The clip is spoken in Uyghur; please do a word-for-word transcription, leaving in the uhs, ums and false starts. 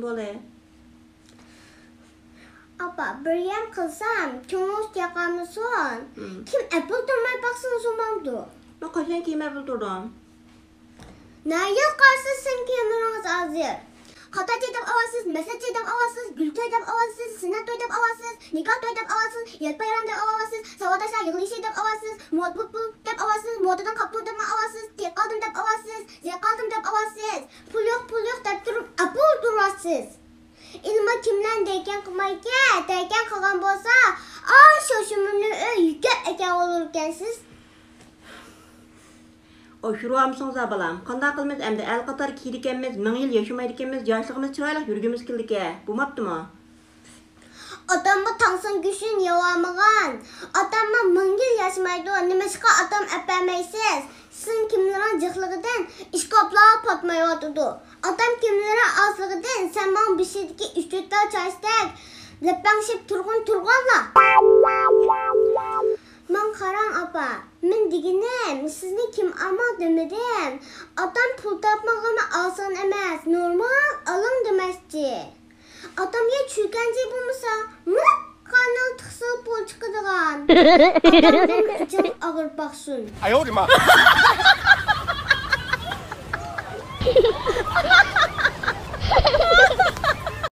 بولى. ئاپا، بىر يەم قىلسام، كۆڭلىڭىز تېقىمىسۇن. ھىم. كىم ئەپۇل تۇرماي باقسىڭىز بولمامدۇ؟ مەن قاچان كىم ئەپۇل تۇردۇم؟ نەگە قارىسىز سىزنىڭ كىيىملىرىڭىز ھازىر؟ خاتاچى دەپ ئاۋاتسىز، مەسەتچى دەپ ئاۋاتسىز، گۈلتوي دەپ ئاۋاتسىز، سۈننەت توي دەپ ئاۋاتسىز، نىكاھ توي دەپ ئاۋاتسىز، يەر بايرام دەپ ئاۋاتسىز، ساۋاقداشلار يىغىلىشى دەپ ئاۋاتسىز، مودا پۇل دەپ ئاۋاتسىز، مودىدىن قاپتۇ دەپ ئاۋاتسىز، تېقىلدىم دەپ ئاۋاتسىز، زېقالدىم دەپ ئاۋاتسىز. پۇل يوق، پۇل يوق دەپ تۇرۇپ ئەپۇل تۇرۇۋاتسىز. ئىلما كىملەرنى دەيكەن قىلمايكەن، دەيكەن قىلغان بولسا، ئاشۇ شۇمۇرنى ئۆي يۈكەپ ئەكەۋالۇركەنسىز. ئاشۇرۇۋالمىسىڭىزلا بالام، قانداق قىلىمىز ئەمدى؟ ئەل قاتار كىيىدىكەنمىز، مىڭ يىل ياشىمايدىكەنمىز، ياشلىقىمىز چىرايلىق يۈرگۈمىز كېلىدىكەن. بولماپتىمۇ؟ ئاتاممۇ تاڭسىڭ گۆشىنى يەۋالمىغان. ئاتاممۇ مىڭ يىل ياشىمايدۇ، نېمىشقا ئاتام ئەپەرمەيسىز؟ سىزنىڭ كىيىملىرىڭ جىقلىقىدىن ئىشكاپلار پاتمايۋاتىدۇ. ئاتام كىيىملىرى ئازلىقىدىن سەن ماڭا بېشىدىكى ئۈچ تۆت تال چاچتەك لەپەڭشەپ تۇرغىن تۇرغانلا. ماڭا قاراڭ ئاپا، مەن دېگىنىم سىزنى كىم ئالماڭ دېمىدىم. ئاتام پۇل تاپمىغىنى ئالسۇن ئەمەس، نورمال ئالىڭ دېمەكچى. ئاتامغا چۈشەنچە بولمىسا، مۇنداق قانال تىقسىلا پۇل چىقىدىغان. ئاتامدىن جىل ئاغرىپ باقسۇن. ئاياۋرىما.